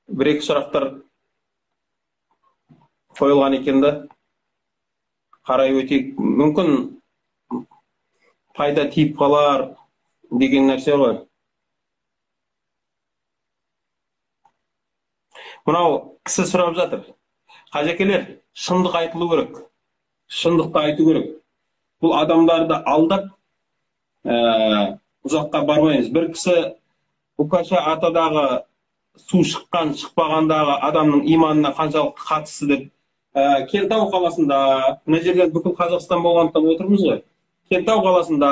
Бір екі сұрақтар қойылған екен да, қарай өтейік. Мүмкін пайда тиіп қалар деген нәрсе ғой. Мынау кісі сұрап жатыр. Қажекелер, шындық айтылу керек. Шындықты айту керек. Бұл адамдарды алдап, ұзаққа бармаймыз. Бір кісі Укаша атадағы су шыққан, шықпағандағы адамның иманына қаншалықты қатысты деп, Кентау қаласында, мына жерден бүкіл Қазақстан болғандықтан отырмыз ғой. Кентау қаласында,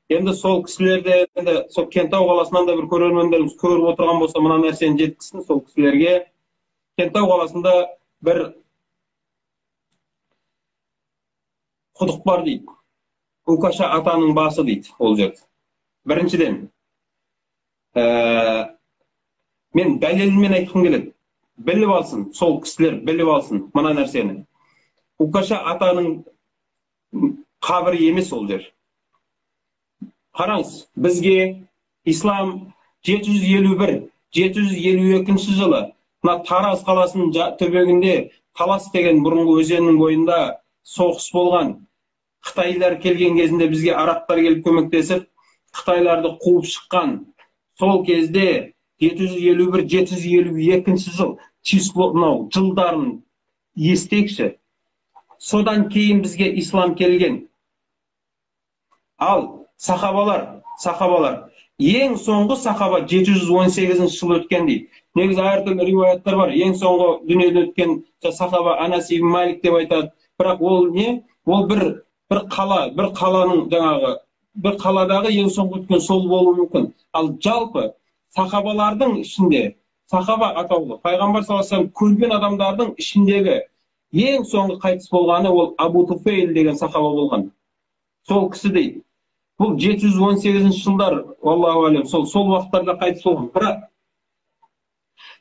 енді сол кісілерде, енді сол Кентау қаласынан да бір көрермендеріміз көріп отырған болса, мына нәрсені жеткізсін сол кісілерге. Кентау қаласында бір құдық бар дейді. Укаша атаның басы дейді ол жерде. Біріншіден, мен дәлелмен айтқым келеді. Біліп алсын, сол кісілер біліп алсын мына нәрсені. Укаша атаның қабірі емес ол жер. Қараңыз, бізге ислам 751, 752 жылы мына Тараз қаласының түбегінде Талас деген бұрынғы өзеннің бойында соғыс болған. Қытайлар келген кезінде бізге арабтар келіп көмектесіп, қытайларды қуып шыққан. Сол кезде 751, 752 жыл число мынау жылдарын естейікші. Содан кейін бізге ислам келген. Ал сахабалар, ең соңғы сахаба 718 жыл өткен дейді. Негізі әртүрлі риуаяттар бар. Ең соңғы дүниеден өткен сахаба Анас ибн Малик деп айтады. Бірақ ол не? Ол бір қала, бір қаланың жаңағы, бір қаладағы ең соңғы өткен сол болуы мүмкін. Ал жалпы сахабалардың ішінде, сахаба атаулы, пайғамбар саллаллаху алейхи вассалам көрген адамдардың ішіндегі ең соңғы қайтыс болғаны ол Абу Туфейл деген сахаба болған. Сол кісі дейді. Бұл 718 жылдар, аллаху алем, сол уақыттарда қайтыс болған. Бірақ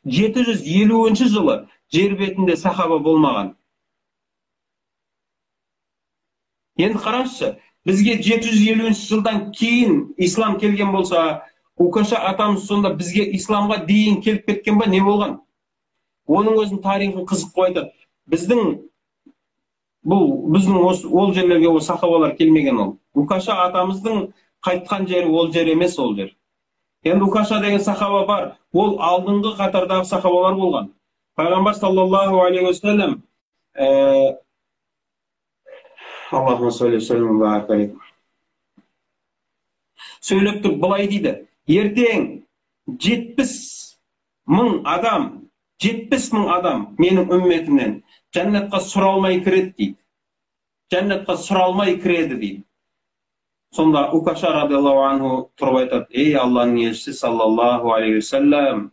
750 жылы жер бетінде сахаба болмаған. Енді қараңызшы, бізге 750 жылдан кейін ислам келген болса, Укаша атамыз сонда бізге исламға дейін келіп кеткен ба, не болған? Оның өзінің тарихын қызық қойып айтады. Біздің ол жерлерге ол сахабалар келмеген ол. Укаша атамыздың қайтқан жері ол жер емес ол жер. Енді Укаша деген сахаба бар, ол алдыңғы қатардағы сахабалар болған. Пайғамбар саллаллаху алейхи уассалам, Аллахумма салли уассалим ва барак алейх. Сөйлеп тұрып былай дейді. Ертең 70 мың адам, 70 мың адам менің үмметімнен жәннатқа сұралмай кіреді дейді. Жәннатқа сұралмай кіреді дейді. Сонда Укаша радиаллаху анху тұрып айтады: "Ей Алланың елшісі саллаллаху алейхи уассалам,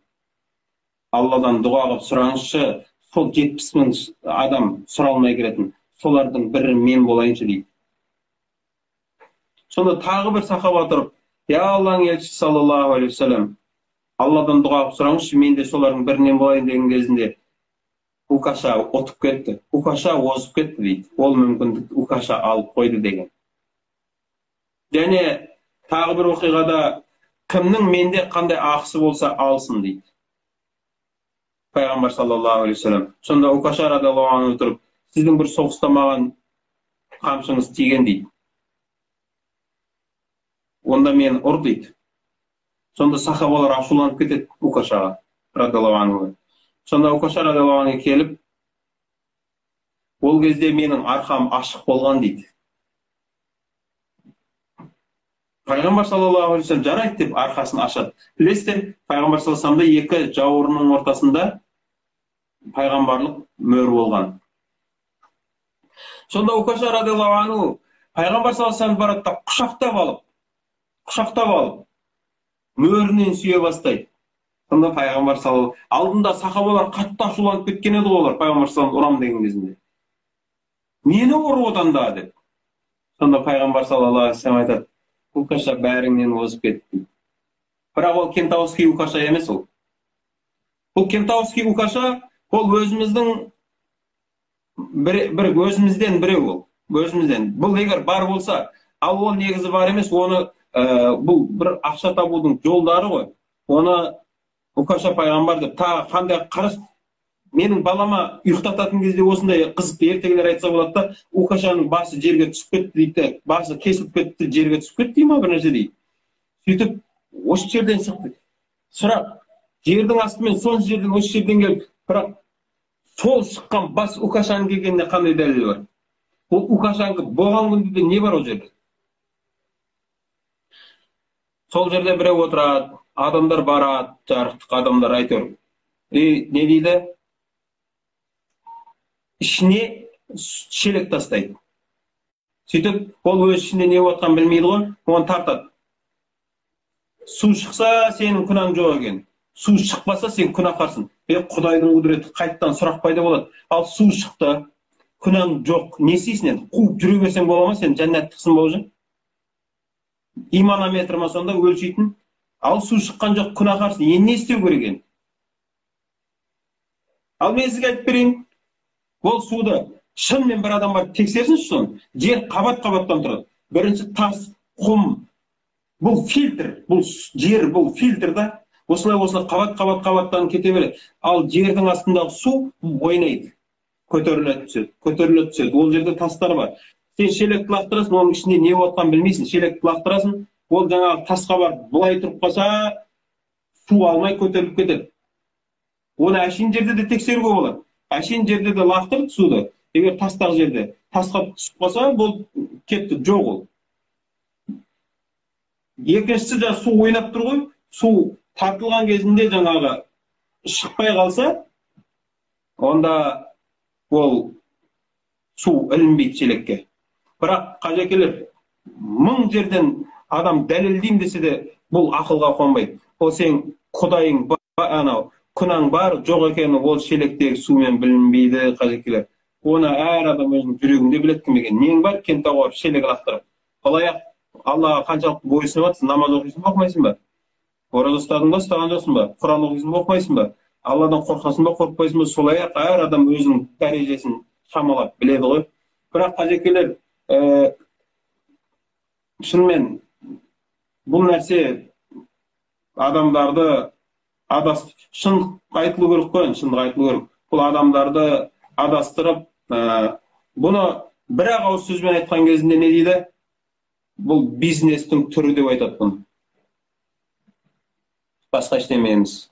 Алладан дұға қылып сұраңызшы, сол 70 мың адам сұралмай кіретін, солардың бірі мен болайыншы" дейді. Сонда тағы бір сахаба тұрып: "Я Алланың елшісі саллаллаху алейхи уассалам, Алладан дұға қылып сұраңызшы, мен де солардың бірінен болайын" деген кезінде Укаша ұтып кетті, Укаша озып кетті дейді. Ол мүмкіндікті Укаша алып қойды деген. Және тағы бір оқиғада кімнің менде қандай ақысы болса алсын дейді Пайғамбар саллаллаху алейхи уассалам. Сонда Укаша радиаллаху анху тұрып: "Сіздің бір соғыста маған қамшыңыз тиген" дейді. "Онда мені ұр" дейді. Сонда сахабалар ашуланып кетеді Укашаға радиаллаху анху. Сонда Укаша радиаллаху анху келіп, ол кезде менің арқам ашық болған дейді. Пайғамбар саллаллаху алейхи вассалам жарайды деп арқасын ашады. Білесіздер, пайғамбар саллаллаху алейхи вассаламда екі жауырынның ортасында пайғамбарлық мөр болған. Сонда Укаша радиаллаху анху пайғамбар саллаллаху алейхи вассалам барады да құшақтап алып, мөрінен сүйе бастайды. Сонда пайғамбар саллаллаху алдында сахабалар қатты ашуланып кеткен еді ғой, олар пайғамбар саллаллаху ұрам деген кезінде. Мені ұрып одан да деп. Сонда пайғамбар саллаллаху алейхи вассалам айтады: "Укаша бәріңнен озып кетті" дейді. Бірақ ол кентауский Укаша емес ол. Бұл кентауский Укаша, ол өзіміздің бір өзімізден біреу ол. Өзімізден. Бұл егер бар болса, ал ол негізі бар емес, оны бұл бір ақша табудың жолдары ғой. Оны Укаша пайғамбар деп тағы қандай қарас. Менің балама ұйықтататын кезде осындай қызықты ертегілер айтса болады да, Укашаның басы жерге түсіп кетті дейді, басы кесіліп кетті, жерге түсіп кетті дей ма, бір нәрсе дейді. Сөйтіп осы жерден шықты. Сұрақ, жердің астымен сонша жерден осы жерден келіп, бірақ сол шыққан бас Укашаның келгеніне қандай дәлел бар? Ол Укашанікі болған күнде де не бар ол жерде? Сол жерде біреу отырады, адамдар барады, жарықтық адамдар әйтеуір. И не дейді? Ішіне шелек тастайды. Сөйтіп, ол өз ішінде не болып білмейді ғой, оны тартады. Су шықса, сенің күнәң жоқ екен. Су шықпаса, сен күнәһарсың. Құдайдың құдіреті, қайтадан сұрақ пайда болады. Ал су шықты, күнәң жоқ, не істейсің енді? Қуып жүре берсең бола ма, сен жәннаттықсың ба уже? Иманометр ма сонда өлшейтін? Ал су шыққан жоқ, күнәһарсың. Енді не істеу керек енді? Ал мен сізге айтып берейін. Ол суды шынымен бір адам барып тексерсінші соны. Жер қабат-қабаттан тұрады. Бірінші тас, құм. Бұл фильтр, бұл жер, бұл фильтр да. Осылай-осылай қабат-қабат-қабаттан кете береді. Ал жердің астындағы су ойнайды. Көтеріледі түседі, көтеріледі түседі. Ол жерде тастар бар. Сен шелекті лақтырасың, оның ішінде не болып жатқанын білмейсің. Шелекті лақтырасың, ол жаңағы тасқа барып былай тұрып қалса, су алмай көтеріліп кетеді. Оны әшейін жерде де тексеруге болады. Әшейін жерде де лақтырды суды. Егер тастақ жерде тасқа түсіп қалса, бұл кетті, жоқ ол. Екіншісі, жаңа су ойнап тұр ғой, су тартылған кезінде жаңағы шықпай қалса, онда ол су ілінбейді шелекке. Бірақ қажекелер, мың жерден адам дәлелдеймін десе де, бұл ақылға қонбайды. Ол сен құдайың анау күнәң бар, жоқ екені ол шелектегі сумен білінбейді, қажекелер. Оны әр адам өзінің жүрегінде біледі кім екенін. Нең бар, Кентауға барып шелек лақтырып. Қалай-ақ Аллаға қаншалықты бойсынып жатсың, намаз оқисың ба, оқымайсың ба? Ораза ұстадың ба, ұстаған жоқсың ба? Құран оқисың ба, оқымайсың ба? Алладан қорқасың ба, қорықпайсың ба? Солай-ақ әр адам өзінің дәрежесін шамалап біледі ғой. Бірақ қажекелер, шынымен бұл нәрсе адамдарды шындық айтылу керек қой, шындық айтылу керек. Бұл адамдарды адастырып, бұны бір-ақ ауыз сөзбен айтқан кезінде не дейді? Бұл бизнестің түрі деп айтады бұны. Басқа ештеме емес.